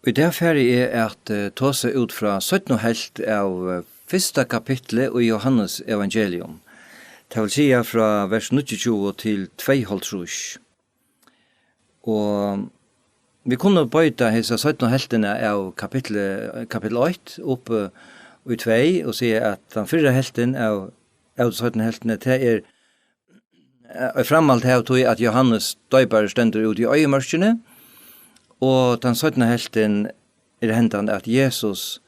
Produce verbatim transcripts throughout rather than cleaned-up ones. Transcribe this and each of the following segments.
Í dag fari eg at, eh, tosa út frá seinnu helvt av, eh, fyrsta kapitli í Jóhannes evangelium. Tað vil siga frá vers níggjuogtjúgu til tveyoghálvtrýss. Og vit kunnu býta hesa seinnu helvtina av kapitli, kapitel eitt upp, eh, í tvey og siga, at tann fyrra helvtin av, av seinnu helvtini, tað er, eh, eitt framhald av tí, at Jóhannes doypari stendur úti í oyðimørkini, og tann seinna helvtin er hendan, at Jesus,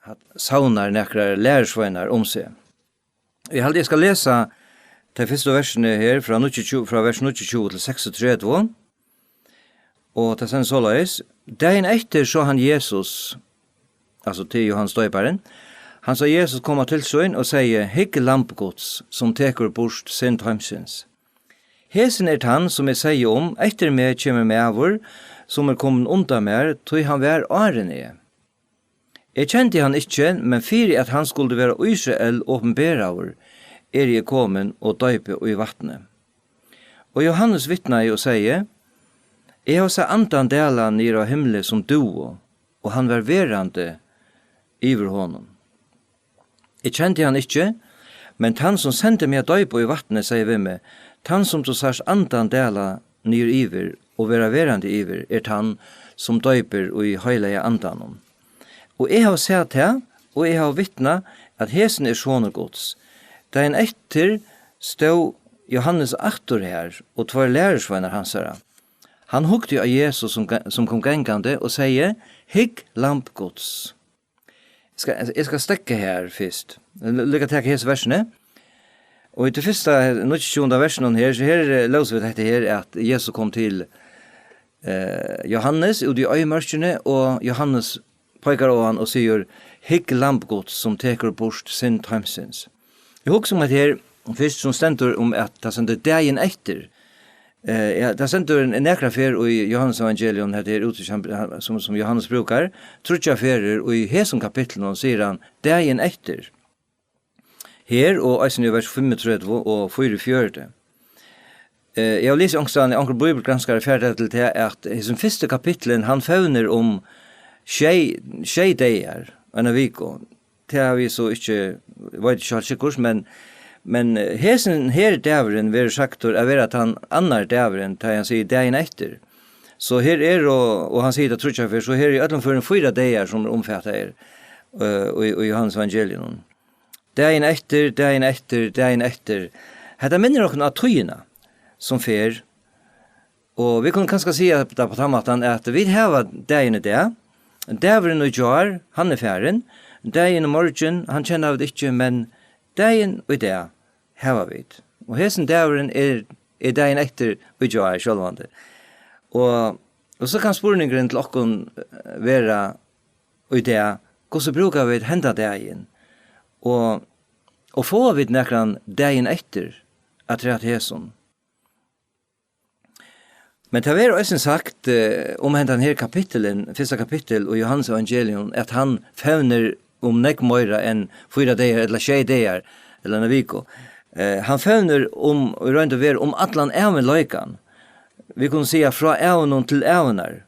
hann savnar nakrar lærisveinar um seg. Eg haldi, eg skal lesa tey fyrstu versini her frá níggjuogtjúgu, frá vers níggjuogtjúgu til seksogtretivu. Og tað stendur soleiðis: Dagin eftir sá hann Jesus, altso til Jóhannes doyparin, hann sá Jesus koma til sín og segði: Hygg, Lamb Guds, sum tekur burt synd heimsins. Hesin er tann, sum eg segði um: Eftir meg kemur maður, sum er komin undan mær, tí hann var áðrenn eg. Eg kendi hann ikki, men fyri at hann skuldi vera Ísrael opinberaður, eri eg komin og doypi í vatni. Og Jóhannes vitnaði og segði: Eg havi sæð Andan dala niður av himli sum dúvu, og hann var verandi yvir honum. Eg kendi hann ikki, men tann, sum sendi meg at doypa í vatni, segði við meg: Tann, sum tú sært Andan dala niður yvir og vera verandi yvir, er tann, sum doypir í Heilaga Andanum. Og eg havi sæð tað, og eg havi vitnað, at hesin er Sonur Guds. Dagin eftir stóð Jóhannes aftur har, og tveir lærisveinar hansara. Hann hugdi á Jesus, sum ga-, sum kom gangandi, og segði: Hygg, Lamb Guds. Eg skal, eg skal steðga her fyrst. Líka taka hesi versini. Og í tí fyrsta, níggjuogtjúgunda versinum her, so her, eh, lósu vit hetta her, at Jesus kom til, eh, Jóhannes úti í oyðimørkini, og Jóhannes peikar á hann og sigur: Hygg, Lamb Guds, sum tekur burt synd heimsins. Eg hugsi um hetta her fyrst, sum stendur um, at tað stendur dagin eftir. Eh, ja, tað stendur nakrar ferð í Jóhannes evangelium, hetta er úttrykkið, hann, hann, sum, sum Jóhannes brúkar, tríggjar ferðir í hesum kapitlinum, sigur hann: Dagin eftir. Her og eisini í vers fimmogtretivu og fýraogfjøruti. Eh, eg havi lisið onkrastaðni, onkur bíbliugranskari fær tað til tað, at hesin fyrsti kapitlin, hann fevnir um sjey, sjey dagar, eina viku. Tað havi eg so ikki, veit ikki heilt sikkurt, men, men, eh, hesin her dagurin verður sagdur at vera tann annar dagurin, tá hann sigur dagin eftir. So her er, og, og hann sigur tað tríggjar ferð, so her er í øllum førum fýra dagar, sum er umfataðir, eh, í, í Jóhannes evangelium. Dagin eftir, dagin eftir, dagin eftir. Hetta minnir okkum á tíðina, sum fer, og vit kunnu kanska siga tað á tann mátan, at vit hava dagin í dag, dagurin í gjár, hann er farin, dagin í morgin, hann kenna vit ikki, men dagin í dag hava vit. Og hesin dagurin er, er dagin eftir í gjár, sjálvandi. Og, og so kann spurningurin til okkum, eh, vera í dag: Hvussu brúka vit henda dagin? Og, og fáa vit nakran dagin eftir afturat hesum? Men tað verður eisini sagt, eh, um hendan her kapitulin, fyrsta kapittul í Jóhannes evangelium, at hann fevnir um nógv meira enn fýra dagar ella sjey dagar ella eina viku. Eh, hann fevnir um, í roynd og veru, um allan ævinleikan. Vit kunnu siga frá ævinum til ævinnar.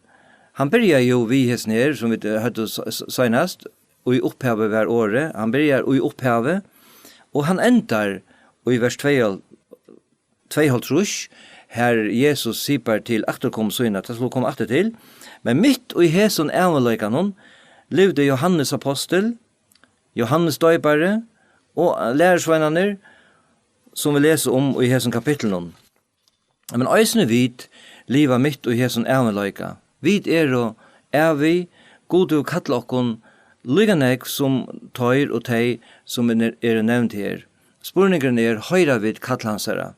Hann byrjar jú við hesin her, sum vit, eh, høvdu s-, s-, seinast, í upphavi var orðið. Hann byrjar í upphavi, og hann endar í vers tvey, tveyoghálvtrýss, har Jesus sipar til afturkomu sína, tað skulu vit koma aftur til. Men mitt í hesum ævinleikanum livdi Jóhannes apostul, Jóhannes doypari og lærisveinarnir, sum vit lesa um í hesum kapitlinum. Men eisini vit liva mitt í hesum ævinleika. Vit eru ævig, Gud hevur kallað okkum líka nógv sum teir og tey, sum er, eru nevnd her. Spurningurin er, hoyra vit kall hansara?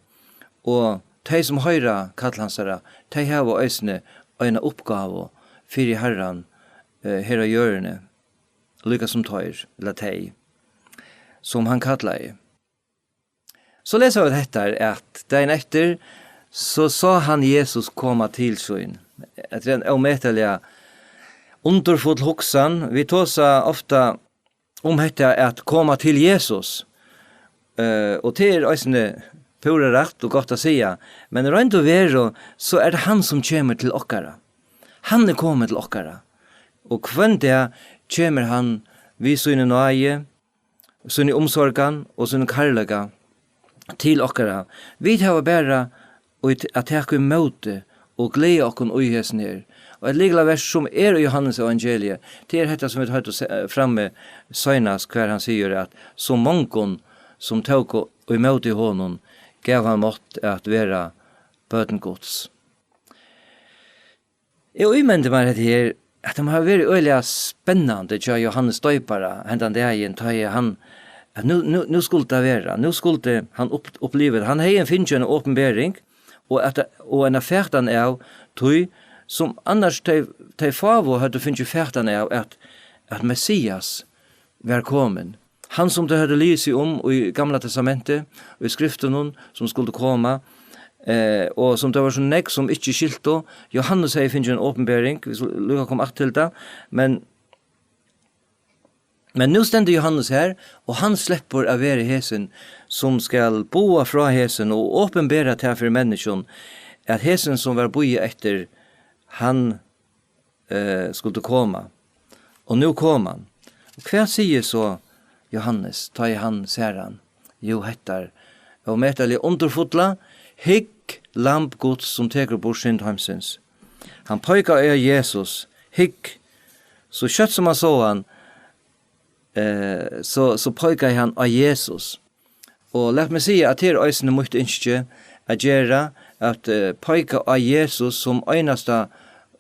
Og tey, sum hoyra kall hansara, tey hava eisini eina uppgávu fyri Harran, eh, her á jørðini, líka sum teir, ella tey, sum hann kallaði. So lesa vit hetta, at dagin eftir, so sá hann Jesus koma til sín. Hetta er ein ómetaliga undurfull hugsan. Vit tosa ofta um hetta at koma til Jesus. Eh, og tað er eisini púra rætt og gott at siga. Men í roynd og veru, so er tað hann, sum kemur til okkara. Hann er komin til okkara. Og hvønn dag kemur hann við síni náði, síni umsorgan og síni kærleika til okkara. Vit hava bara í t-, at taka ímóti og gleða okkum í hesum her. Og eitt lykilavers sum er í Jóhannes evangeliet, tað er hetta sum vit høvdu se-, frammi seinast, hvar hann sigur at so mongum sum tóku ímóti honum, gav hann mátt at vera børn Guds. Eg ímyndi mær hetta her, at tað má hava verið øgiliga spennandi hjá Jóhannes Doypara hendan dagin, tá ið hann, at nú, nú, nú skuldi tað vera, nú skuldi hann upp-, uppliva, hann hevði fingið eina opinbering, og at, og eina fatan av tí, sum annars tey, tey fáu høvdu fingið fatan av, at, at Messias var komin. Hann, sum tey høvdu lisið um í Gamla Testamenti, í skriftunum, sum skuldi koma, eh, og sum tað var so nógv, sum ikki skiltu. Jóhannes hevði fingið eina opinbering, vit skulu líka koma aftur til tað, men, men nú stendur Jóhannes her, og hann sleppur at vera hesin, sum skal boða frá hesum og opinbera tað fyri menniskjum, at hesin, sum var bíðað eftir, hann eh, skuldi koma. Og nú kom hann. Og hvat sigur so Jóhannes, tá ið hann sær hann? Jú, hetta er ómetaliga undurfulla: "Hygg, Lamb Guds, sum tekur burt synd heimsins." Hann peikar á Jesus. "Hygg." So skjótt sum hann sá hann, eh, so, so peikaði hann á Jesus. Og lat meg siga, at tað er eisini mítt ynski at gera, at, eh, peika á Jesus sum einasta,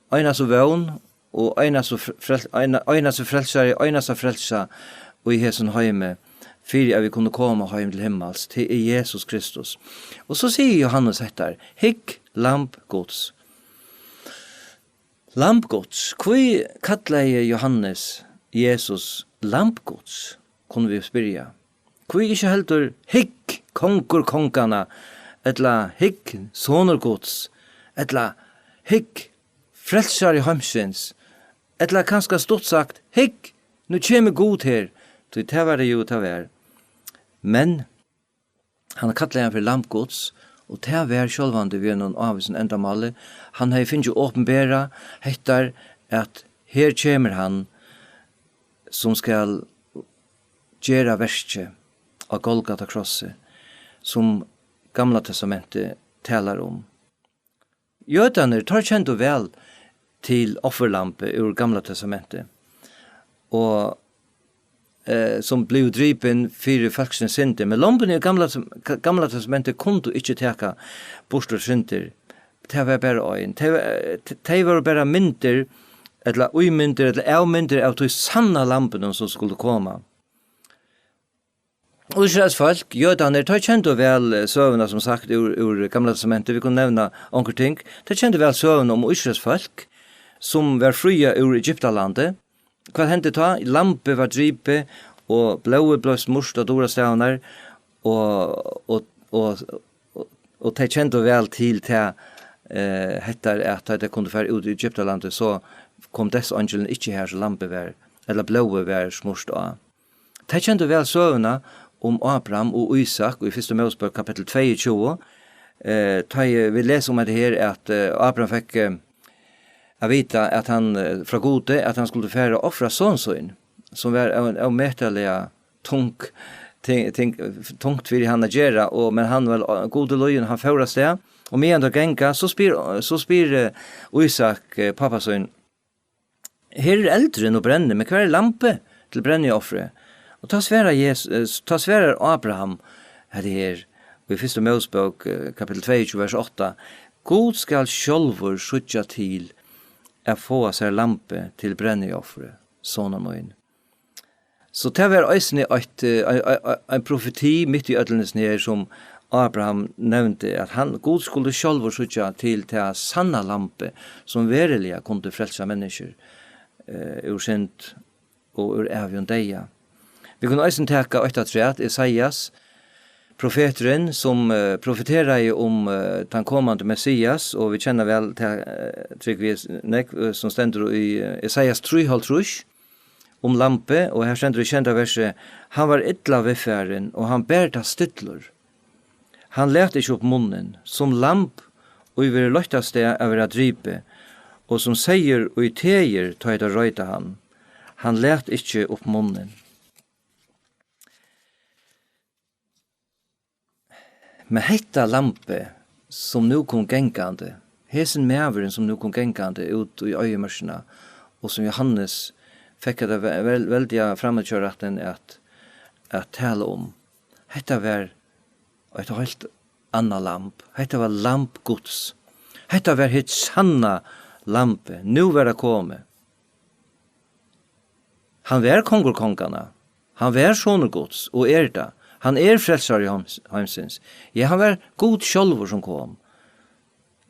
einasta vón og einasta fr-, frel-, eina-, einasta frelsari, einasta frelsa í hesum heimi, fyri at vit kunnu koma heim til himmals. Tað er Jesus Kristus. Og so sigur Jóhannes hetta: "Hygg, Lamb Guds." Lamb Guds. Hví kallaði Jóhannes Jesus Lamb Guds, kunnu vit spyrja. Hví ikki heldur: "Hygg, Kongur konganna", ella "Hygg, Sonur Guds", ella "Hygg, Frelsari heimsins", ella kanska stutt sagt: "Hygg, nú kemur Gud her", tí tað var tað jú, tað var. Men hann kallaði hann fyri Lamb Guds, og tað var sjálvandi við einum ávísum endamáli. Hann hevði fingið opinbera hetta, at her kemur hann, sum skal gera verkið á Golgata krossi, sum Gamla Testamentið talar um. Jødarnir, teir kendu væl til offurlambið úr Gamla Testamenti, og, eh, sum bleiv dripið fyri fólksins syndir. Men lambini í Gamla, Gamla Testamenti kundu ikki taka burtur syndir. Tað var bara ein. Tey, eh, t-, tey vóru bara myndir, ella ímyndir, ella avmyndir av tí sanna lambinum, sum skuldi koma. Ísraels fólk, jødarnir, teir kendu væl, eh, søguna, sum sagt, úr, úr Gamla Testamenti. Vit kunnu nevna onkur ting. Teir kendu væl søguna um Ísraels fólk, sum var fríað úr Egyptalandi. Hvat hendi tá? Lambið var dripið, og blóðið bleiv smurt á durastavnar, og, og, og, og, og tey kendu væl til tað, eh, hetta, at tá tey kundu fara út í Egyptalandi, so kom deyðseingilin ikki har, so lambið var, ella blóðið var smurt á. Tey kendu væl søguna um Abraham og Ísak í fyrstu Mósebók kapittul tveyogtjúgu. Eh, tá ið vit lesa um hetta her, at, eh, Abraham fekk, eh, at vita at hann, eh, frá Gudi, at hann skuldi fara og ofra son sín, sum var ein ómetaliga tung, ting, ting, tungt fyri hann at gera, og, men hann var, eh, Gudi lýðin, hann fór av stað, og meðan teir ganga, so spyr, so spyr, eh, Ísak, eh, pápa sín: "Her er eldurin og brennir, men hvar er lambið til brenniofrið?" Og tá svarar Jesus, eh, tá svarar Abraham hetta her, í fyrstu Mósebók, eh, kapittul tveyogtjúgu, vers átta: "Gud skal sjálvur síggja til at fáa sær lambið til brenniofrið, sonur mín." So tað var eisini eitt, eh, ein, ein, ein, ein profeti mitt í øllum hesum her, sum Abraham nevndi, at hann, Gud skuldi sjálvur síggja til tað sanna lambið, sum veruliga kundi frelsa menniskjur, eh, úr synd og úr ævigum deyða. Vit kunnu eisini taka eitt afturat, Esaias, profeturin, sum, eh, profeteraði um, eh, tann komandi Messias, og vit kenna væl tað, eh, trúgvi eg, nógv, eh, sum stendur í, eh, Esaias trý hálvtrýss, um lambið, og her stendur í sjeynda versi: "Hann var illa viðfarin, og hann bar tað stillur. Hann læt ikki upp munnin, sum lamb, ið verður leitt av stað at verða dripið, og sum seyður, ið tegir, tá ið teir royta hann. Hann læt ikki upp munnin. Men hetta lambið, sum nú kom gangandi, hesin maðurin, sum nú kom gangandi út í oyðimørkina, og sum Jóhannes fekk hetta ve-, vel-, veldiga framíhjárættin at, at tala um, hetta var eitt heilt annað lamb. Hetta var lamb Guds. Hetta var hitt sanna lambið. Nú var tað komið. Hann var kongur konganna. Hann var sonur Guds og er tað. Hann er frelsari heims-, heimsins. Ja, hann var Gud sjálvur sum kom.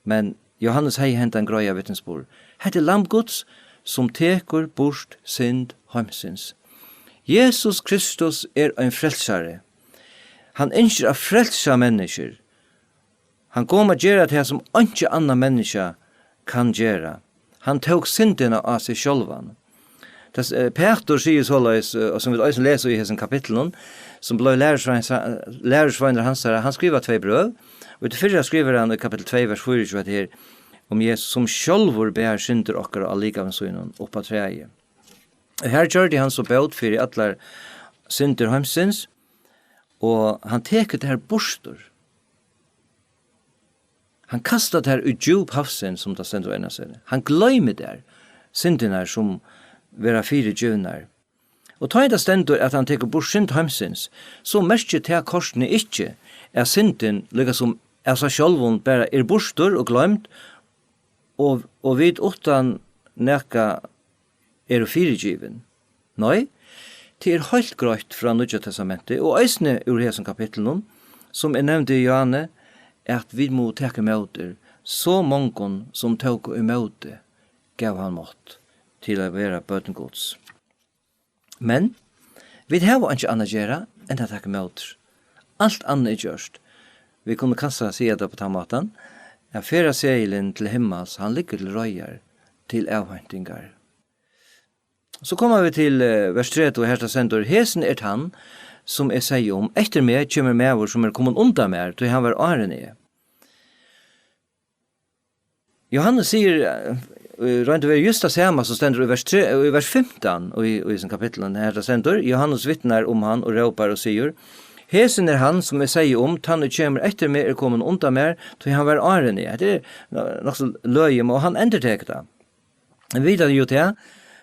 Men Jóhannes hevði hendan greiða vitnisburð. Hetta er lamb Guds, sum tekur burt synd heimsins. Jesus Kristus er ein frelsari. Hann ynskir at frelsa menniskjur. Hann kom at gera tað, sum einki annað menniskja kann gera. Hann tók syndina á seg sjálvan. Tess, eh, Pætur sigur soleiðis, eh, og sum vit eisini lesa í hesum kapitlinum, sum bleiv lærisvein-, lærisveinur hansara, hann skrivar tvey brøv, og í tí fyrra skrivar hann í kapitul tvey, vers fýraogtjúgu, hetta her, um Jesus, sum sjálvur ber syndir okkara á likami sínum upp á træið. Og her gjørdi hann so bót fyri allar syndir heimsins, og hann tekur tær burtur. Hann kastar tær í djúp havsins, sum tað stendur á Einarstevnu. Hann gloymir tær syndirnar, sum verða fyrigivnar. Og tá ið tað stendur, at hann tekur burt synd heimsins, so merkir tað kortini ikki, at syndin, líka sum av sær sjálvum, bara er burtur og gloymd, og, og vit uttan nakað eru fyrigivin. Nei, tað er heilt greitt frá Nýggja Testamenti, og eisini úr hesum kapitlinum, sum eg nevndi í Johanne, at vit mugu taka ímóti so mongum, sum tóku ímóti, gav hann mátt til at vera børn Guds. Men vit hava einki annað at gera enn at taka ímóti. Alt annað er gjørt. Vit kunnu kanska siga tað á tann mátan, at ferðaseðilin til himmals, hann liggur til reiðar til avheintingar. So koma vit til, eh, vers tretivu, her tað stendur: "Hesin er tann, sum eg segði um: 'Eftir meg kemur maður, sum er komin undan mær, tí hann var áðrenn eg.'" Jóhannes sigur, eh, í roynd og veru júst tað sama sum stendur í vers trý, í vers fimtan í, í hesum kapitlinum. Her tað stendur: "Jóhannes vitnar um hann og rópar og sigur: 'Hesin er hann, sum eg segði um, tann ið kemur eftir meg er komin undan mær, tí hann var áðrenn eg.'" Hetta er no-, nokk so løgið, og hann endurtekur tað. Vit vita jú tað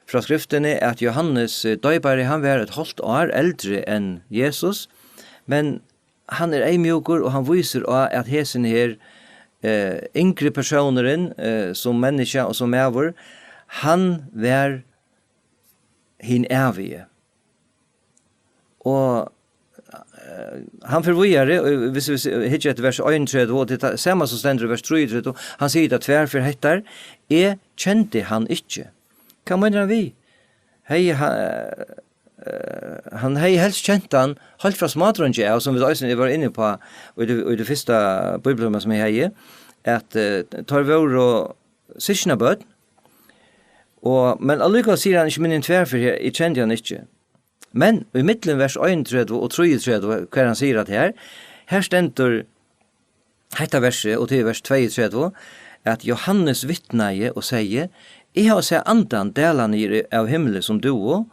frá skriftini, at Jóhannes, eh, doypari, hann var eitt hálvt ár eldri enn Jesus, men hann er eyðmjúkur, og hann vísir á, at hesin her, eh, yngri persónurin, eh, sum menniskja og sum maður, hann var hin ævigi. Og, eh, hann fer víðari, og hvis vit hyggja eftir vers einogtretivu, og tað er tað sama sum stendur í vers trýogtretivu, hann sigur tað tvær ferð hettar: "Eg kendi hann ikki." Hvat meinar hann við? Hevði hann, eh, hann hevði helst kent hann heilt frá smádrongi av, sum vit eisini vóru inni uppá í tí, í tí fyrsta bíbliutíma sum eg hevði, at, eh, teir vóru systkinabørn, og, men allíkavæl sigur hann ikki minni enn tvær ferðir her: "Eg kendi hann ikki." Men í millum vers einogtretivu og trýogtretivu, hvar hann sigur at her, her stendur hetta versið, og tað er vers tveyogtretivu, at Jóhannes vitnaði og segði: "Eg havi sæð andan dala niður av himli sum dúvu,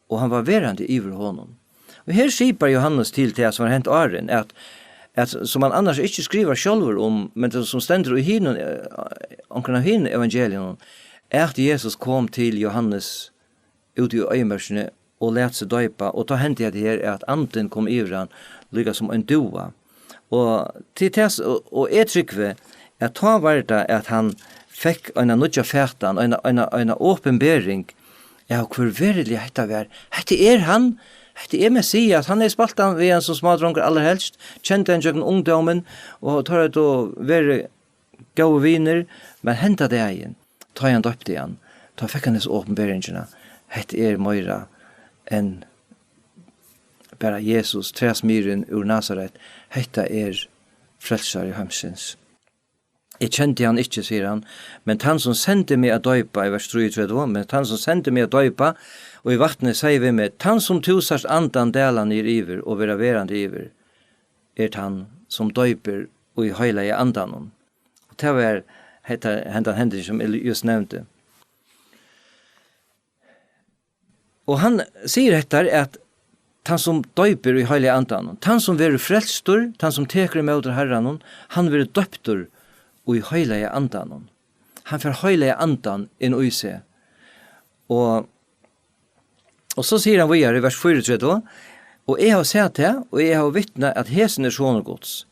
og hann var verandi yvir honum." Og her skipar Jóhannes til tað sum var hent áðrenn, at, at sum hann annars ikki skrivar sjálvur um, men tað sum stendur í hinum, eh, onkrum av hinum evangeliunum, at Jesus kom til Jóhannes úti í oyðimørkini og læt seg doypa, og tá hendi hetta her, at andin kom yvir hann, líka sum ein dúva. Og til tað, og, og eg trúgvi, at tá var tað, at hann fekk eina nýggja fatan, eina, eina, eina opinbering av, hvør veruliga hetta var. Hetta er hann, hetta er Messias, hann er spaltan við hann sum smádrongur, allarhelst, kendi hann gjøgnum ungdómin, og tá er tað verið góðir vinir, men henda dagin, tá ið hann doypti hann, tá fekk hann hesa opinberingina. Hetta er meira enn bara Jesus, træsmiðurin úr Nasaret. Hetta er frelsari heimsins. "Eg kendi hann ikki," sigur hann, "men tann sum sendi meg at doypa," í vers trýogtretivu, "men tann sum sendi meg at doypa og í vatni, segði við meg: 'Tann sum tú sært andan dala niður yvir og vera verandi yvir, er tann sum doypir í heilaga andanum.'" Og tað var hetta, hendan hending sum eg júst nevndi. Og hann sigur hetta, at tann sum doypir í Heilaga Andanum, tann sum verður frelstur, tann sum tekur ímóti Harranum, hann verður doyptur í Heilaga Andanum. Hann fær Heilaga Andan inn í seg. Og, og so sigur hann víðari í vers fýraogtretivu: "Og eg havi sæð tað, og eg havi vitnað, at hesin er sonur Guds."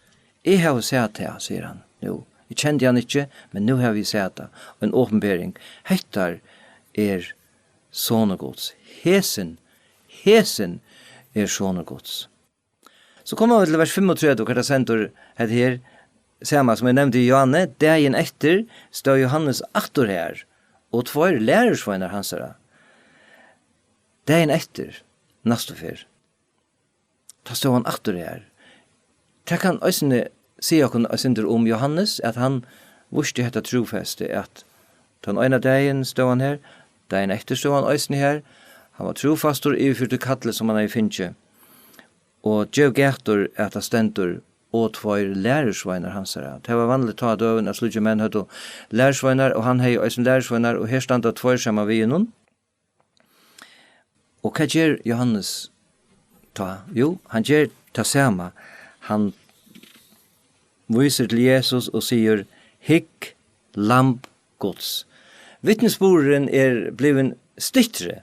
"Eg havi sæð tað," sigur hann nú. "Eg kendi hann ikki, men nú havi eg sæð tað. Ein opinbering. Hetta er sonur Guds. Hesin, hesin er sonur Guds." So koma vit til vers fimmogtretivu, hvar tað stendur hetta her, sama sum eg nevndi í Johanne: "Dagin eftir stóð Johannes aftur har, og tveir lærisveinar hansara." Dagin eftir, næstu ferð, tá stóð hann aftur har. Tað kann eisini siga okkum eitt sindur um Johannes, at hann vísti hetta trúfesti, at tann eina dagin stóð hann her, dagin eftir stóð hann eisini har. Hann var trúfastur yvirfyri tí kalli, sum hann hevði fingið, og gevst gætur, at tað stendur: "Og tveir lærisveinar hansara." Tað var vanligt tá á døgum, at slíkir menn høvdu lærisveinar, og hann hevði eisini lærisveinar, og her standa tveir saman við honum. Og hvat ger Johannes tá? Jú, hann ger tað sama. Hann vísir til Jesus og sigur: "Hygg, Lamb Guds." Vitnisburðurin er blivin styttri.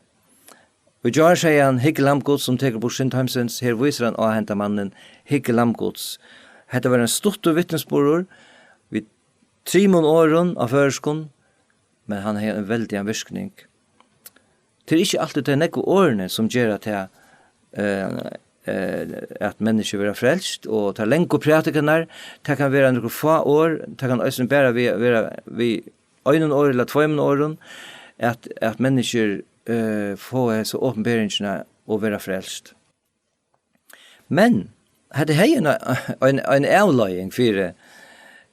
Í gjár segði hann: "Hygg, Lamb Guds, sum tekur burt synd heimsins." Her vísir hann á henda mannin: "Hygg, Lamb Guds." Hetta var ein stuttur vitnisburður við trimum orðum á føroyskum, men hann hevði ein veldigan virkning. Tað er ikki altíð tey nógvu orðini, sum gera tað, eh, eh, at menniskju verða frelst, og tær langu prædikarnar, tað kann vera nøkur fá orð, tað kann eisini bara ve-, vera við einum orði ella tveimum orðum, at, at menniskjur, eh, fáa hesa opinberingina og verða frelst. Men hetta hevði ein, ein, ein avleiðing fyri,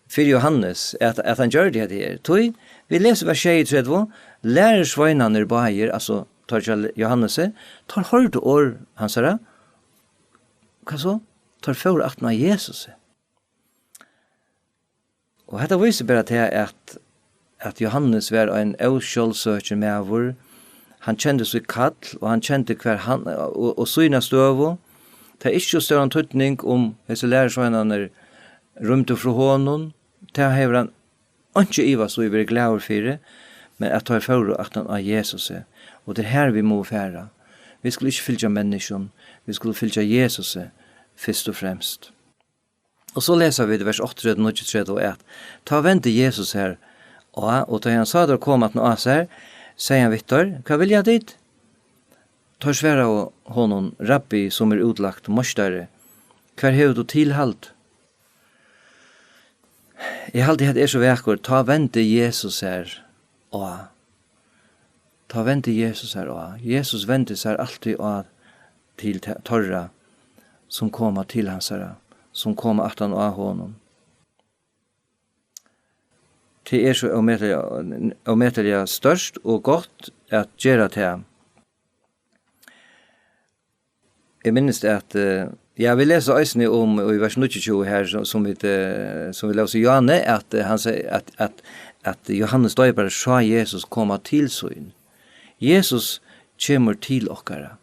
fyri Johannes, at, at hann gjørdi hetta her. Tí, vit lesa vers sjeyogtretivu: "Lærisveinarnir báðir," altso teir hjá Johannesi, "teir hoyrdu orð hansara." Hvat so? "Teir fóru aftan á Jesusi." Og hetta vísir bara tað, at, at Johannes var ein ósjálvsøkin maður. Hann kendi sítt kall, og hann kendi hvar hann, og, og sína støðu. Tað er ikki so stóran týdning, um hesir lærisveinarnir rýmdu frá honum. Tað hevur hann einki ivast í verið glaður fyri, men at teir fóru aftan á Jesusi. Og tað er har, vit mugu fara. Vit skulu ikki fylgja menniskjum, vit skulu fylgja Jesusi fyrst og fremst. Og so lesa vit vers áttaogtretivu, níggjuogtretivu, at: "Tá vendi Jesus sær á, og tá hann sá teir koma aftan á sær, segði hann við teir: 'Hvat vilja tit?' Teir svaraðu honum: 'Rabbi, sum er útlagt, meistari, hvar hevur tú tilhald?'" Eg haldi, hetta er so vakurt: "Tá vendi Jesus sær á." Tá vendi Jesus sær á. Jesus vendi sær altíð á til te-, teirra, sum koma til hansara, sum koma aftan á honum. Tað er so ómetaliga, ómetaliga stórt og gott at gera tað. Eg minnist at, eh, ja, vit lesa eisini um í vers níggjuogtjúgu her, sum, sum vit, eh, sum vit lesa í Johanne, at, eh, hann seg-, at, at, at Johannes Doypari sá Jesus koma til sín. Jesus kemur til okkara,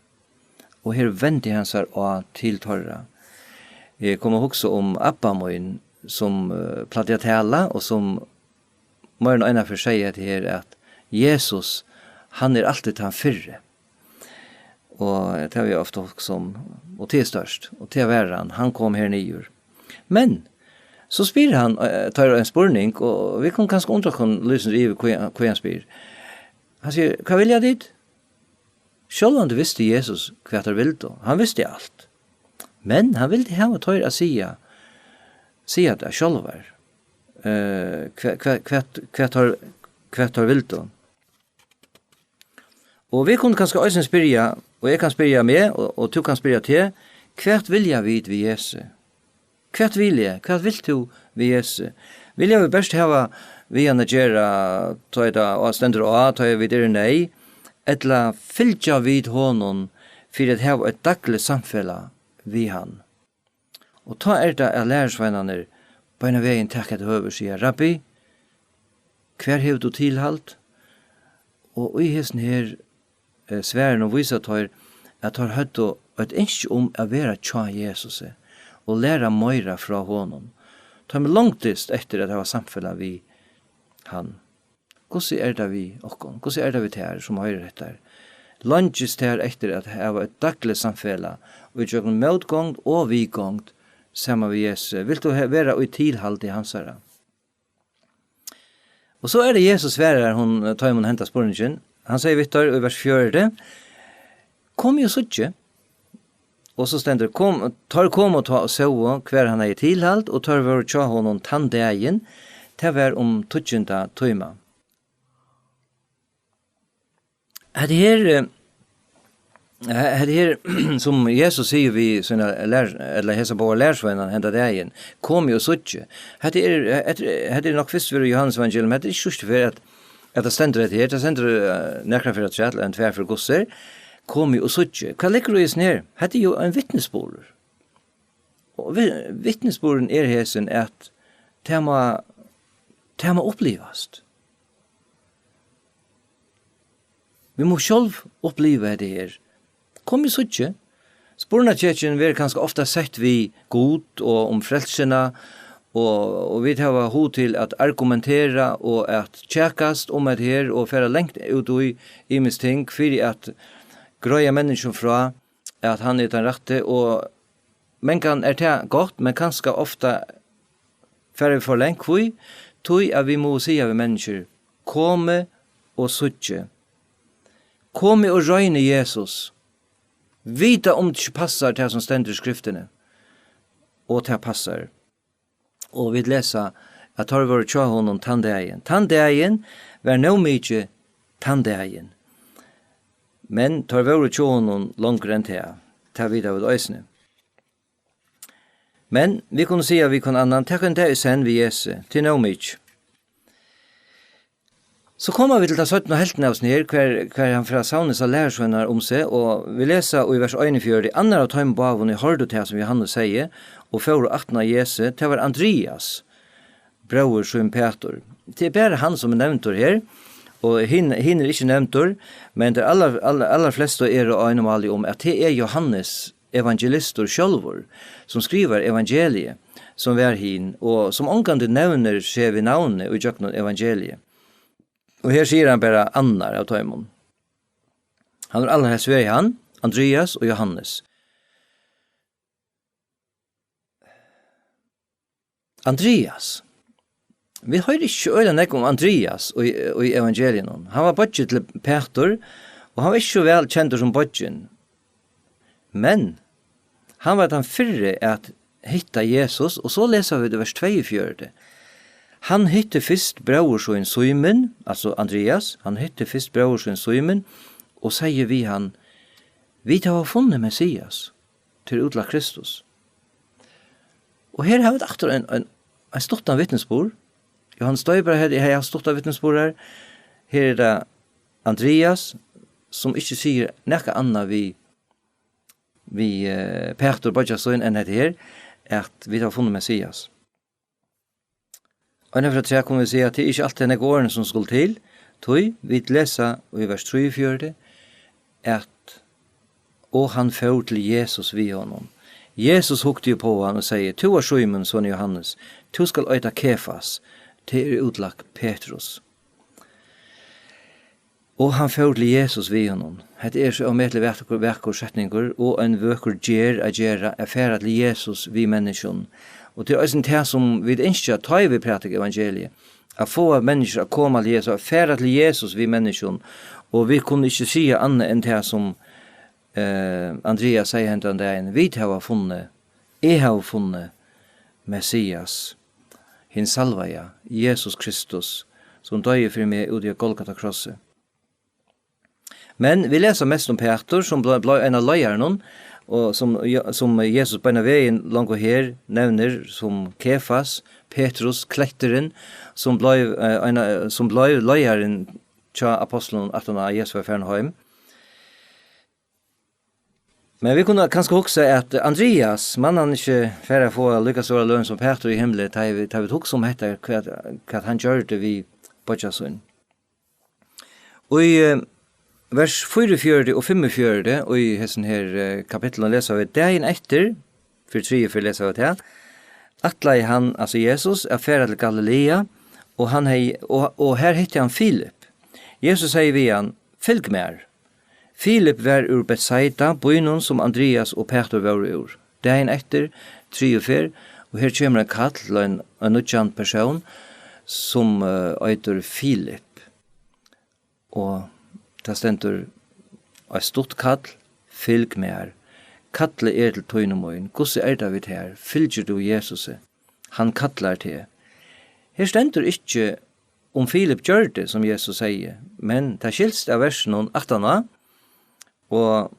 og her vendi hann sær á til teirra. Eg kom at hugsa um abba mín, sum, eh, plagdi at tala, og sum meira enn eina ferð segði hetta her, at Jesus, hann er altíð tann fyrri. Og tað havi eg ofta hugsað um, og tað er stórt, og tað var hann, hann kom her niður. Men, so spyr hann, eh, teir ein spurning, og vit kunnu kanska undra okkum lýsandi yvir, hví, hví hann spyr. Hann sigur: "Hvat vilja tit?" Sjálvandi visti Jesus, hvat teir vildu. Hann visti alt. Men hann vildi hava teir at siga, siga tað sjálvar, eh, hva, hva, hvat, hvat teir, hvat teir vildu. Og vit kunnu kanska eisini spyrja, og eg kann spyrja meg, og, og tú kann spyrja teg: hvat vilja vit við Jesu? Hvat vil eg? Hvat vilt tú við Jesu? Vilja vit bert hava við hann at gera, tá ið tað stendur á, tá ið vit eru í neyð, ella fylgja vit honum fyri at hava eitt dagligt samfelag við hann? Og tá er tað, at lærisveinarnir beinanvegin taka til høvið og siga: "Rabbi, Hvar hevur tú tilhald? Og í hesum her, eh, svarinum vísa teir, at teir høvdu eitt ynski um at vera hjá Jesusi og læra meira frá honum. Teimum longdist eftir at hava samfelag við hann. Hvussu er tað við okkum? Hvussu er tað við tær, sum hoyrir hetta? Leingist tær eftir at hava eitt dagligt samfelag, og í gjøgnum mótgongd og viðgongd, saman við Jesusi? Vilt tú he-, vera í tilhaldi hansara? Og so er tað Jesus svarar hon, eh, teimum henda spurningin. Hann segði við teir í vers fjøruti: "Komið og síggið." Og so stendur: "Kom, teir komu tá og sóu, hvar hann hevði tilhald, og teir vóru hjá honum tann dagin, tað var um tíggjunda tíma." Hetta her, eh, he-, hetta her, sum Jesus sigur við sínar lær-, ella hesar báðar lærisveinar henda dagin: "Komið og síggið." Hetta er, hetta er, hetta er nokk fyrst verið í Jóhannes evangelium, hetta er ikki síðstu ferð, at, at tað stendur hetta her, tað stendur, eh, nakrar ferðir afturat, ella ein tvær ferðir, hvussu er: "Komið og síggið." Hvat liggur í hesum her? Hetta er jú ein vitnisburður. Og vi-, vitnisburðurin er hesin, at tað má, tað má upplivast. Vit mugu sjálv uppliva hetta her. Komið, síggið. Spurningartekin verður kanska ofta sett við Gud og um frelsuna, og, og vit hava hug til at argumentera og at kjakast um hetta her og fara langt út í ymisk ting fyri at greiða menniskjum frá, at hann er tann rætti, og mangan er tað gott, men kanska ofta fara vit for langt. Hví? Tí at vit mugu siga við menniskjur: "Komið og síggið. Komið og roynið Jesus. Vita um tað ikki passar, tað sum stendur í skriftini." Og tað passar. Og vit lesa, at teir vóru hjá honum tann dagin. Tann dagin var nóg mikið tann dagin. Men teir vóru hjá honum longur enn tað. Tað vita vit eisini. Men vit kunnu siga við hvønn annan: "Tak ein dag í senn við Jesu, tað er nóg mikið." So koma vit til ta seinnu helvtina av hesum her, hvar, hvar hann fer at savna hesar lærisveinar um seg, og vit lesa í vers einogfjøruti: "Annar av teimum báðum, ið hoyrdu tað, sum Jóhannes segði, og fóru aftan á Jesu, tað var Andrias, bróðir Símun Pætur." Tað er bara hann, sum er nevndur her, og hin, hin er ikki nevndur, men tey allar, allar, allar flestu eru á einum máli um, at tað er Jóhannes, evangelistur sjálvur, sum skrivar evangeliið, sum var hin, og sum ongantíð nevnir seg við navni í gjøgnum evangeliið. Og her sigur hann bara annar av teimum. Hann er allarhelst verið hann, Andrias og Jóhannes. Andrias. Vit hoyra ikki øgiliga nógv um Andrias í, í evangeliunum. Hann var beiggi til Pætur, og hann var ikki so væl kendur sum beiggin. Men hann var tann fyrri at hitta Jesus, og so lesa vit í vers tveyogfjøruti. Hann hitti fyrst bróður sín Símun, altso Andrias, hann hitti fyrst bróður sín Símun og segði við hann: "Vit hava funnið Messias." Til útlagt Kristus. Og her hava vit aftur ein, ein, ein stuttan vitnisburð. Jóhannes Doypari hevði, hevði havt stuttan vitnisburð her. Her er tað Andrias, sum ikki sigur nakað annað við, við, eh, Pætur, beiggja sín, enn hetta her, at vit hava funnið Messias. Og einaferð afturat kunnu vit siga, at tað er ikki altíð nógv orðini, sum skulu til, tí vit lesa í vers trýogfjøruti, at: "Og hann fór til Jesus við honum. Jesus hugdi upp á hann og segði: 'Tú ert Símun, sonur Jóhannes, tú skalt eita Kefas,'" tað er útlagt Petrus. "Og hann fór til Jesus við honum." Hetta er so ómetaliga vakur, vakur setningur og ein vøkur gerð at gera, at fara til Jesus við menniskjum. Og tað er eisini tað, sum vit ynskja, tá ið vit prædika evangeliið, at fáa menniskjur at koma til Jesus, at fara til Jesus við menniskjum. Og vit kunnu ikki siga annað enn tað, sum, eh, Andrias segði hendan dagin: "Vit hava funnið, eg havi funnið Messias, hin salvaða, Jesus Kristus, sum doyði fyri meg úti á Golgata krossi." Men vit lesa mest um Pætur, sum ble-, bleiv ein av leiðarunum, og sum Je-, sum Jesus beinan vegin longu her nevnir sum Kefas, Petrus, kletturin, sum bleiv, eh, ein av, sum bleiv leiðarin hjá ápostlunum aftan á Jesus var farin heim. Men vit kunnu kanska hugsa, at Andrias, man hann ikki fara at fáa líka stóra løn sum Pætur í himli, tá ið vit, tá ið vit hugsa um hetta, hvat, hvat hann gjørdi við, beiggja sín. Í, eh, vers fýraogfjøruti og fimmogfjøruti í hesum her, eh, kapitlinum lesa vit: Dagin eftir, fyri triðju ferð lesa vit tað, ætlaði hann, altso Jesus, at fara til Galilea, og hann hevði, og, og har hitti hann Filip. Jesus segði við hann: Fylg mær. Filip var úr Betsaida, býnum sum Andrias og Pætur vóru úr. Dagin eftir, triðju ferð, og her kemur ein kall til ein, ein nýggjan persón, sum, eh, eitur Filip. Og tað stendur: Eitt stutt kall: Fylg mær. Kallið er til tín og mín. Hvussu er tað við tær? Fylgir tú Jesusi? Hann kallar teg. Her stendur ikki, um Filip gjørdi, sum Jesus segði, men tað skilst av versinum aftaná, og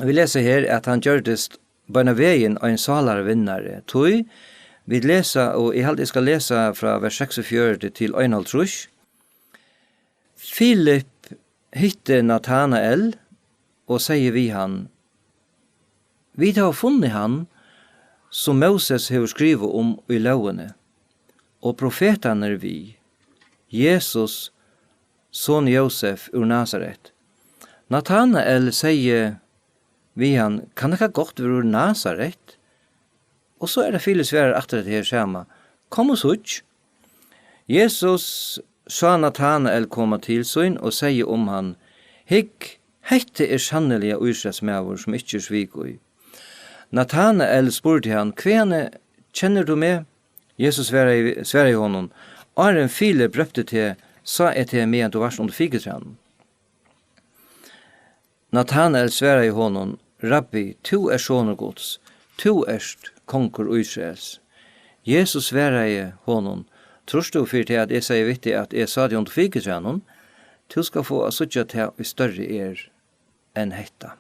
vit lesa her, at hann gjørdist beinanvegin ein sálarvinnari. Tí vit lesa, og eg haldi, eg skal lesa frá vers seksogfjøruti til einoghálvtrýss. Filip hitti Natanael og segði við hann: Vit hava funnið hann, sum Móses hevur skrivað um í lógini, og profetarnir við, Jesus, son Jósef úr Nasaret. Natanael segði við hann: Kann hetta gott vera úr Nasaret? Og so er tað Filip svarar aftur hetta her sama: Kom og síggj. Jesus sá Natanael koma til sín og segði um hann: Hygg, hetta er sanniliga Ísraelsmaður, sum ikki er svik í. Natanael spurdi hann: Hvaðani kennir tú meg? Jesus svaraði, svaraði honum: Áðrenn Filip rópti teg, sá eg teg, meðan tú vart undir fikutrænum. Natanael svaraði honum: Rabbi, tú ert sonur Guds, tú ert kongur Ísraels. Jesus svaraði honum: Trýrt tú fyri tað, at eg segði við teg, at eg sá teg undir fikutrænum? Tú skalt fáa at síggja tað, ið størri er enn hetta.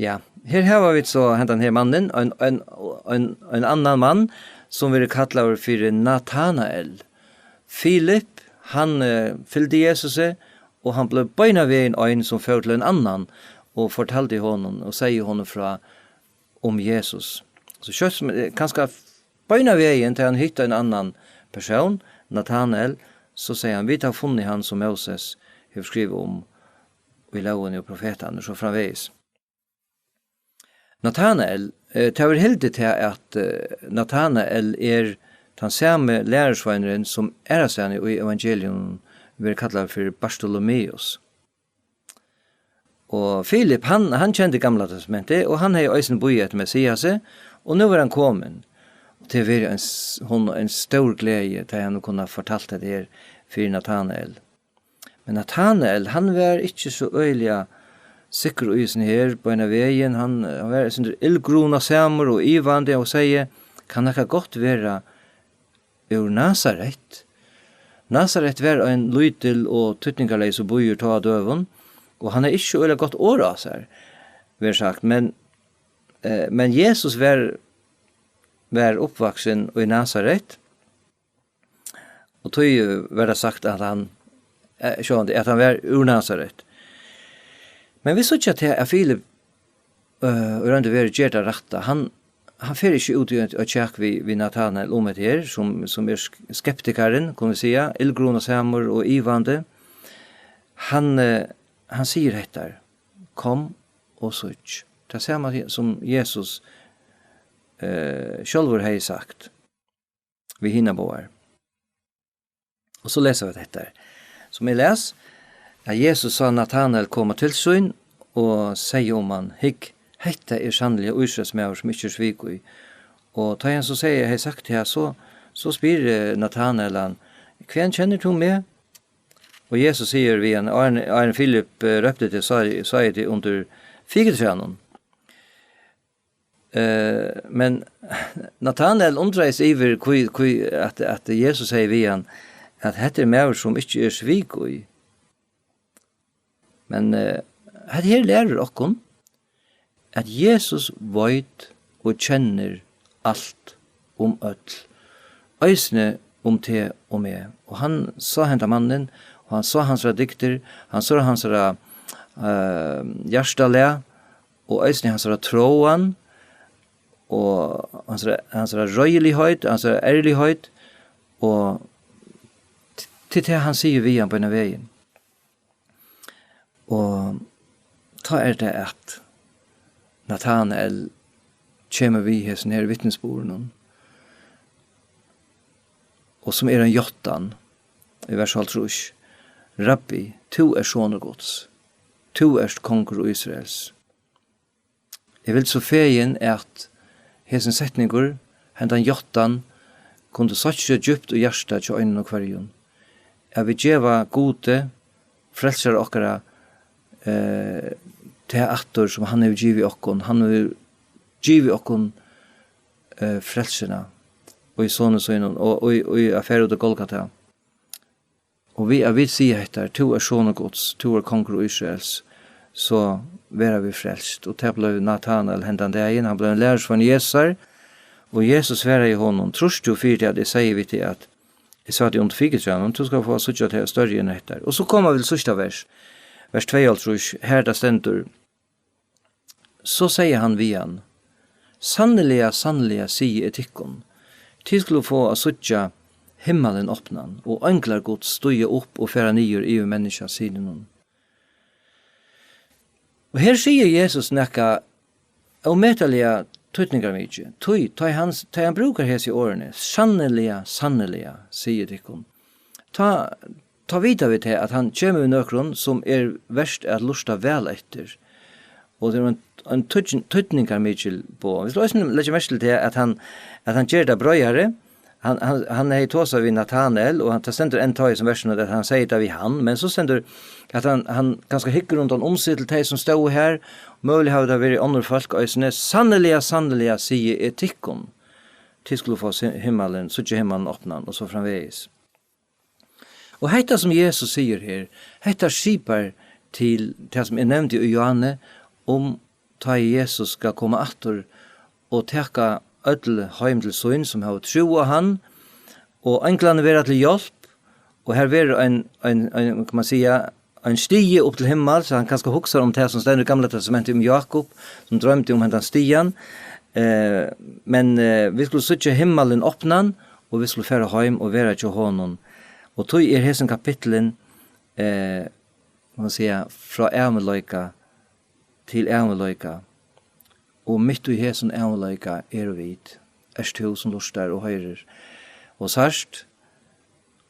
Ja, her hava vit so hendan her mannin, ein, ein, ein, ein annan mann, sum verður kallaður fyri Natanael. Filip, hann, eh, fylgdi Jesusi, og hann bleiv beinanvegin ein, sum fór til ein annan og fortaldi honum og segði honum frá um Jesus. So skjótt sum, eh, kanska beinanvegin, tá hann hitti ein annan persón, Natanael, so segði hann: Vit hava funnið hann, sum Móses hevur skrivað um í lógini og profetarnir, so framvegis. Natanael, eh, tað verður hildið tað, at, eh, Natanael er tann sami lærisveinurin, sum aðrastaðni í evangelium verður kallaður fyri Bartolomeus. Og Filip, hann, hann kendi Gamla Testamentið, og hann hevði eisini bíðað eftir Messiasi, og nú var hann komin. Og tað var ein s-, hon, ein stór gleði, tá hann kundi fortalt hetta her fyri Natanael. Men Natanael, hann var ikki so øgiliga sikkur í hesum her, beinanvegin. Hann, hann var eitt sindur illgrunasamur og ivandi og segði: Kann hetta gott vera úr Nasaret? Nasaret var ein lítil og týdningarleysur býur tá á døgum, og hann hevði ikki so øgiliga gott orð á sær, verður sagt. Men, eh, men Jesus var, var uppvaksin í Nasaret, og tí, eh, var tað sagt, at hann, eh, sjálvandi, at hann var úr Nasaret. Men vit síggja til, at Filip, eh, í roynd og veru ger tað rætta. Hann, hann fer ikki út í eitt, eitt kjak við, við Natanael um hetta her, sum, sum er sk-, skeptikarin, kunnu vit siga, illgrunasamur og ivandi. Hann, eh, hann sigur hetta: Kom og síggj. Tað sama sum Jesus, eh, sjálvur hevði sagt við hinar báðar. Og so lesa vit hetta her, sum eg las, at Jesus sá Natanael koma til sín og segði um hann: Hygg, hetta er sanniliga Ísraelsmaður, sum ikki er svik í. Og tá hann so segði, hevði sagt tað, so, so spyr, eh, Natanael hann: Hvaðani kennir tú meg? Og Jesus sigur við hann: Áðrenn, áðrenn Filip, eh, rópti teg, sá, sá eg teg undir fikutrænum. Eh, men Natanael undraðist yvir, hví, hví at, at Jesus segði við hann, at hetta er maður, sum ikki er svik í. Men, eh, hetta her lærir okkum, at Jesus veit og kennir alt um øll, eisini um teg og meg. Og hann sá henda mannin, og hann sá hansara dygdir, hann sá hansara, eh, hjartalag, og eisini hansara tráan, og hansara, hansara reiðiligheit, hansara ærligheit, og t-, til tað, hann sigur við hann beinan vegin. Og tá er tað, at Natanael kemur við hesum her vitnisburðinum, og sum er ein játtan í vers hálvtrýss: "Rabbi, tú ert sonur Guds, tú ert kongur Ísraels." Eg vil so fegin, at hesin setningur, hendan játtan, kundi soyggja djúpt í hjartað hjá einum og hvørjum, at vit geva Gudi, frelsara okkara, eh, tað aftur, sum hann hevur givið okkum. Hann hevur givið okkum, eh, frelsuna í Soni sínum, og, og, og at fara út á Golgata. Og við at vit siga hetta: "Tú ert sonur Guds, tú ert kongur Ísraels", so verða vit frelst. Og tað bleiv Natanael hendan dagin, hann bleiv ein lærisveinur Jesusar, og Jesus svaraði honum: "Trýrt tú fyri tað, at eg segði við teg, at eg sat undir fíkutrænum? Tú skalt fáa at síggja tað størri enn hetta." Og so koma vit til síðsta vers, vers tveyoghálvtrýss, har tað stendur: So segði hann við hann: "Sanniliga, sanniliga, sigi eg tykkum, tit skulu fáa at síggja himmalin opnan, og einglar Guds stíga upp og fara niður yvir Menniskjasininum." Og her sigur Jesus nakað ómetaliga týdningarmikið. Tí, tá ið hann, tá ið hann brúkar hesi orðini: "Sanniliga, sanniliga, sigi eg tykkum", tá, tá vita vit tað, at hann kemur við nøkrum, sum er vert at lurta væl eftir. Og tað er ein, ein týdn-, týdningarmikil boð. Vit skulu eisini leggja merki til tað, at hann, at hann ger tað breiðari. Hann, hann, hann hevði tosað við Natanael, og hann, tað stendur enn tá í hesum versinum, at hann segði tað við hann, men so stendur, at hann, hann kanska hyggur rundan um seg til tey, sum stóðu har. Møguliga hava tað verið onnur fólk eisini. "Sanniliga, sanniliga, sigi eg tykkum, tit skulu fáa si-, himmalin, síggja himmalin opnan", og so framvegis. Og hetta, sum Jesus sigur her, hetta skipar til tað, sum eg nevndi í Johanne, um tá ið Jesus skal koma aftur og taka øll heim til sín, sum hava trúð á hann, og einglarnir verða til hjálp, og har verður ein, ein, ein, kann man siga, ein stigi upp til himmal, so hann kanska hugsar um tað, sum stendur í Gamla Testamenti um Jákup, sum droymdi um hendan stigan. Eh, men, eh, vit skulu síggja himmalin opnan, og vit skulu fara heim og vera hjá honum. Og tí er hesin kapittulin, eh, kann man siga, frá ævinleika til ævinleika. Og mitt í hesum ævinleika eru vit. Ert tú, sum lurtar og hoyrir og sært,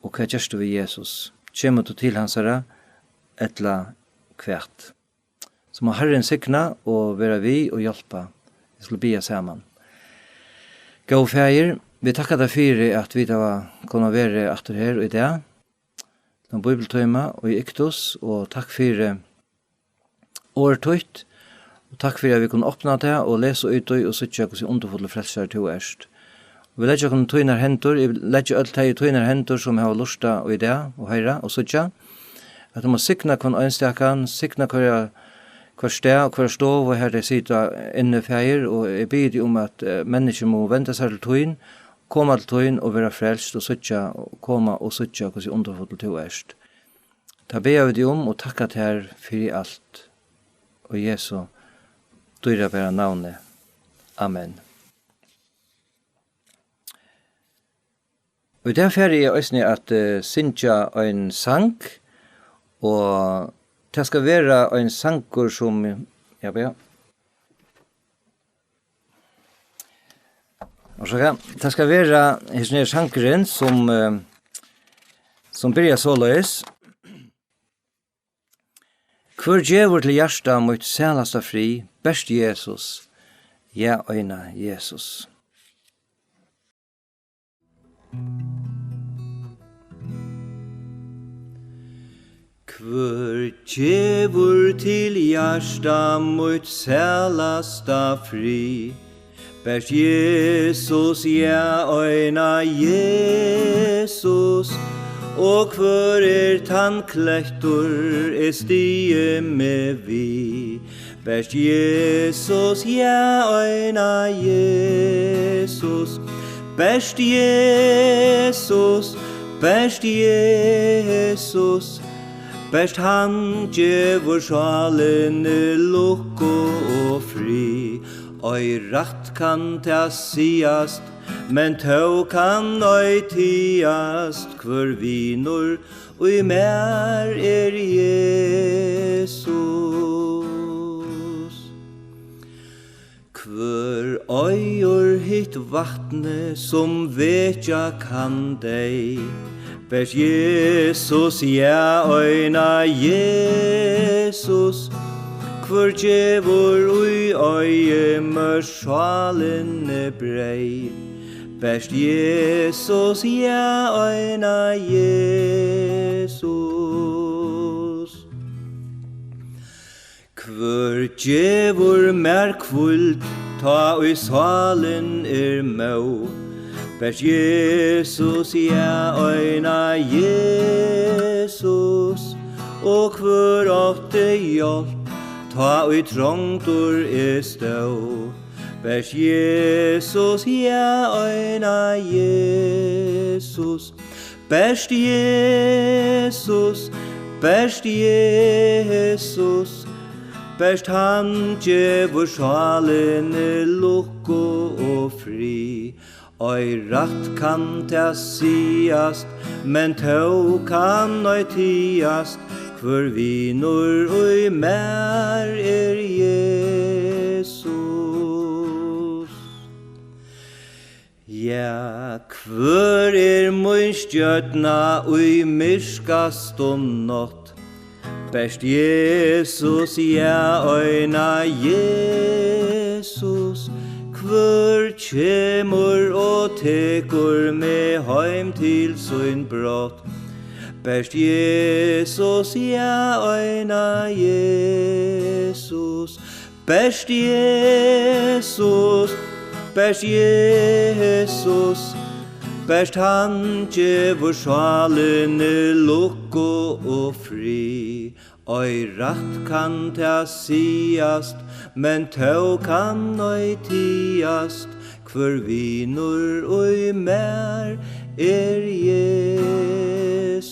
og hvat gert tú við Jesus? Kemur tú til hansara, ella hvat? So má Harrin signa og vera við og hjálpa. Vit skulu biðja saman. Góði Faðir, vit takka tær fyri, at vit hava kunnað verið aftur her í dag, til ein bíbliutíma í Iktus, og takk fyri orð títt, og takk fyri, at vit kunnu opna tað og lesa í tí og síggja, hvussu undurfullur frelsari tú ert. Og vit leggja okkum í tínar hendur, eg leggi øll tey í tínar hendur, sum hava lurtað í dag og hoyra og síggja, at tú má signa hvønn einstakan, signa hvørja, hvørt stað og hvørja stovu, har tey sita inni, Faðir, og eg biði teg um, at, eh, menniskju mugu venda sær til tín, koma til tín og vera frelst og síggja, koma og síggja, hvussu undurfullur tú ert. Tað biðja vit teg um og takka tær fyri alt. Í Jesu dýrabara navni. Amen. Og í dag fari eg eisini at, eh, syngja ein sang, og tað skal vera ein sangur, sum, ja, ja. Orsaka, tað skal vera hesin her sangurin, sum, eh, sum byrjar soleiðis. Hvør gevur til hjarta mítt sælasta frið, bert Jesus, ja, eina Jesus. Hvør gevur til hjarta mítt sælasta frið, bert Jesus, ja, eina Jesus. Og hvør er tann klettur, eg styði meg við? Bert Jesus, ja, eina Jesus. Bert Jesus, bert Jesus. Bert hann gevur sálini lukku og frið. Ei rætt kann tað sigast, men tó kann ei tigast, hvør vinur í mær er Jesus. Hvør eigur hitt vatnið, sum vekja kann deyð? Bert Jesus, ja, eina Jesus. Hvør gevur í oyðimørk sálini breyð? Bert Jesus, ja, eina Jesus. Hvør gevur mær hvíld, tá ið sálin er móð? Bert Jesus, ja, eina Jesus. Og hvør átti hjálp, tá ið trongdur eg stóð? Bert Jesus, ja, eina Jesus. Bert Jesus, bert Jesus, bert hann gevur sálini lukku og frið. Ei rætt kann tað sigast, men tó kann ei tigast, hvør vinur í mær er Jesus. Ja, hvør er mín stjørna í myrkastu nátt? Bert Jesus, ja, eina Jesus. Hvør kemur og tekur meg heim til sín brátt? Bert Jesus, ja, eina Jesus. Bert Jesus, bert Jesus, bert hann gevur sálini lukku og frið. Ei rætt kann tað sigast, men tó kann ei tigast, hvør vinur í mær er Jesus.